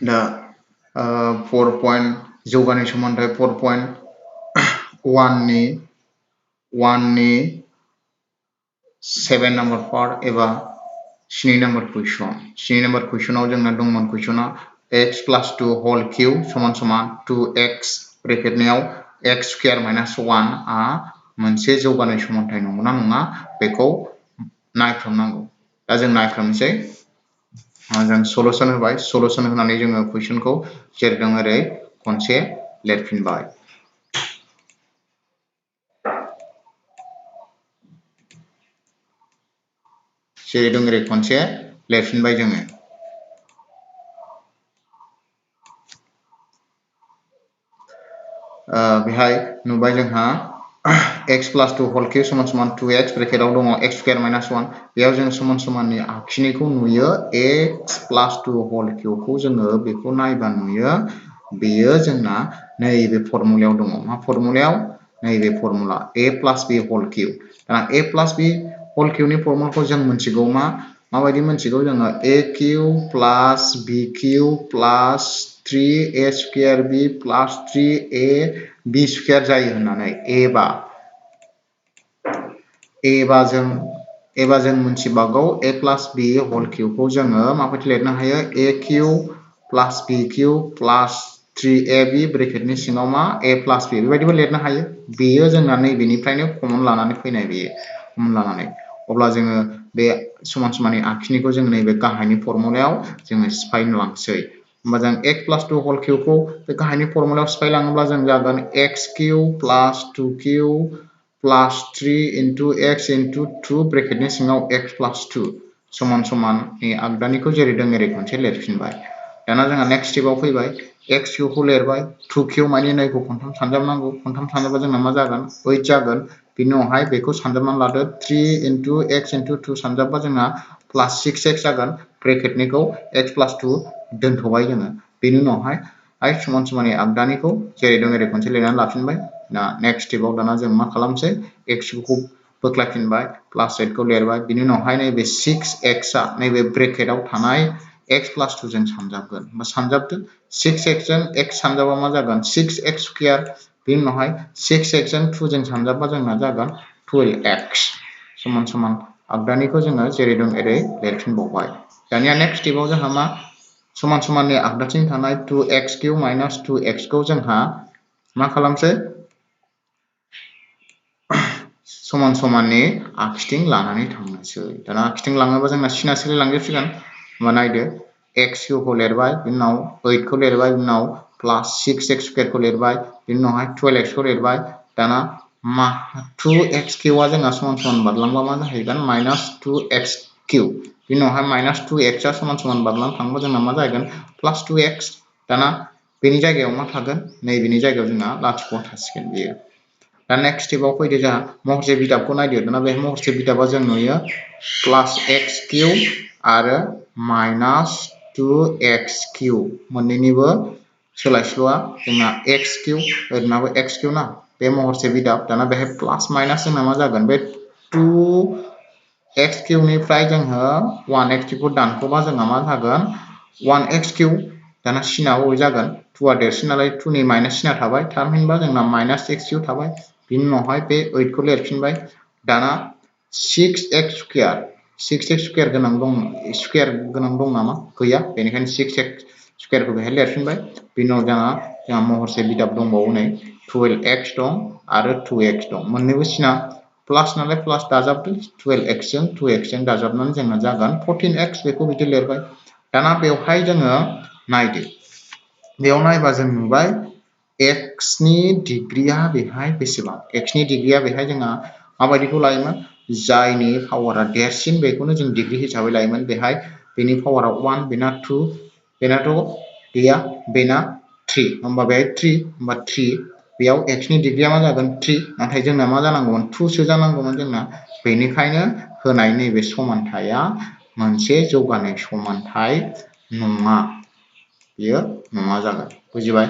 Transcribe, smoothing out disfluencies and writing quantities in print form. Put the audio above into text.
दा 4 पॉइंट जौगानाय समानथाय 4.1 नि 7 नंबर पार्ट एबा 7 नंबर क्वेश्चन 7 नंबर क्वेश्चनाव जोंना दंमोन क्वेश्चना x plus 2 whole cube समान 2x ब्रेकेटनियाव x square minus 1 आ मोनसे जौगानाय समानथाय नंगौना नङा बेखौ नायख्रमनांगौ। दा जों नायख्रमनोसै जों सलुशन होबाय सलुशन होनानै जोङो क्वेश्चनखौ जेरै दं ओरै खनसे लिरफिनबाय। जेरै दं ओरै खनसे लिरफिनबाय जोङो। बेहाय नुबाय जोंहा x plus 2 whole cube समान 2x ब्रेकेटाव दङ x square minus 1 बेयाव जों समाननि आखिनायखौ नुयो x plus 2 whole cube खौ जोङो बेखौ नायबा नुयो बेयो जोंना नैबे फर्मुलायाव दङ। मा फर्मुलायाव? नैबे formula a plus b whole cube। दा a plus b whole cube नि फर्मुलाखौ जों मोनथिगौ माबायदि मोनथिगौ जोङो a cube plus b cube plus 3a square b plus 3a b square जायो होननानै एबा जों मोनथिबागौ a plus b whole cube खौ जोङो माबायदि लिरनो हायो a cube plus b cube plus 3ab ब्रेकेटनि सिङाव a plus b बेबायदिबो लिरनो हायो। बेयो जोंना नैबेनिफ्रायनो कमन लानानै फैनाय बेयो कमन लानानै अब्ला जोङो बे समाननि आखिनायखौ जों नैबे गाहायनि फर्मुलायाव जोङो सिफायलांसै। होमबा जों x plus 2 whole cube खौ बे गाहायनि फर्मुलायाव सिफायलाङोब्ला जों जागोन x cube plus 2q plus 3 into x into 2 ब्रेकेटनि सिङाव x plus 2 समान नि आगदानिखौ जेरै दं ओरै खनसे लिरफिनबाय। दाना जोंहा नेक्स्ट स्टेपआव फैबाय x cube खौ लिरबाय 2q माने नैखौ खनथाम सानजाबनांगौ खनथाम सानजाबा जोंना मा जागोन 8 जागोन। बिनि उनावहाय बेखौ सानजाबनानै लादो 3 into x into 2 सानजाबबा जोंना plus 6x जागोन ब्रेकेटनिखौ x plus 2 दोनथ'बाय जोङो। बेनि उनावहाय समाननि आगदानिखौ जेरै दं ओरै खनसे लिरनानै लाफिनबाय। दा नेक्स्ट स्टेपआव दाना जों मा खालामसै x खौ बोख्लायफिनबाय प्लस 8 खौ लिरबाय बिनि उनावहाय नैबे 6x आ नैबे ब्रेकेटाव थानाय x plus 2 जों सानजाबगोन। होमबा सानजाबदो 6x जों x सानजाबा मा जागोन 6x स्क्वायर बिनि उनावहाय 6x जों 2 जों सानजाबबा जोंना जागोन 12x समान आगदानिखौ जोङो जेरै दं ओरै लिरफिनबावबाय। दानिया नेक्स्ट स्टेपआव जोंहा मा समाननि आगदाथिं थानाय 2x³ minus 2x खौ जोंहा मा खालामसै समाननि आखिथिं लानानै थांनोसै। दाना आखिथिं लाङोबा जोंना सिना सिलि लांजोबसिगोन। होमबा नायदो x³ खौ लिरबाय बिनि उनाव 8 खौ लिरबाय बिनि उनाव प्लास 6x स्क्वायर खौ लिरबाय बिनि उनावहाय 12x खौ लिरबाय। दाना 2x³ आ जोंना समान बारलांबा मा जाहैगोन माइनास 2x³ बिनि उनावहाय माइनास 2x आ समान बारलांना थांबा जोंना मा जाहैगोन प्लास 2x। दाना बेनि जायगायाव मा थागोन नैबेनि जायगायाव जोंना लाथिख' थासिगोन बेयो। दा नेक्स्ट स्टेपआव फैदो जोंहा महरसे बिदाबखौ नायदो। दाना बे महरसे बिदाबा जों नुयो प्लास x³ आरो माइनास 2x³ मोननैनिबो सोलायस्ल'आ जोंना x³ ओरैनाबो x³ ना बे महरसे बिदाब। दाना बेहाय प्लास माइनास जोंना मा जागोन बे 2x³ निफ्राय जोङो 1x³ खौ दानख'बा जोंना मा जागोन 1x³। दाना सिना बबे जागोन 2 आ देरसिन नालाय 2 नि माइनास सिना थाबाय थामहिनबा जोंना माइनास x³ थाबाय। बिनि उनावहाय बे 8 खौ लिरफिनबाय। दाना 6x स्क्वायर गोनां दं नामा गैया बेनिखायनो 6x स्क्वायरखौ बेहाय लिरफिनबाय। बिनि उनाव जोंहा महरसे बिदाब दंबावो नै 12x दं आरो 2x दं मोननैबो सिना प्लास नालाय प्लास दाजाबदो 12x जों 2x जों दाजाबनानै जोंना जागोन 14x बेखौ बिदि लिरबाय। दाना बेवहाय जोङो नायदो बेयाव नायबा जों नुबाय x नि डिग्रीया बेहाय बेसेबां x नि डिग्रीया बेहाय जोंहा माबायदिखौ लायोमोन जायनि पावारा देरसिन बेखौनो जों डिग्री हिसाबै लायोमोन। बेहाय बेनि पावारा 1 बेना 2 बेनाथ' गैया बेना 3 होमबा बेहाय 3 होमबा 3 बेयाव x नि डिग्रीया मा जागोन 3 नाथाय जोंना मा जानांगौमोन 2 सो जानांगौमोन जोंना। बेनिखायनो होनाय नैबे समानथाया मोनसे जौगानाय समानथाय नङा बेयो नङा जागोन। बुजिबाय।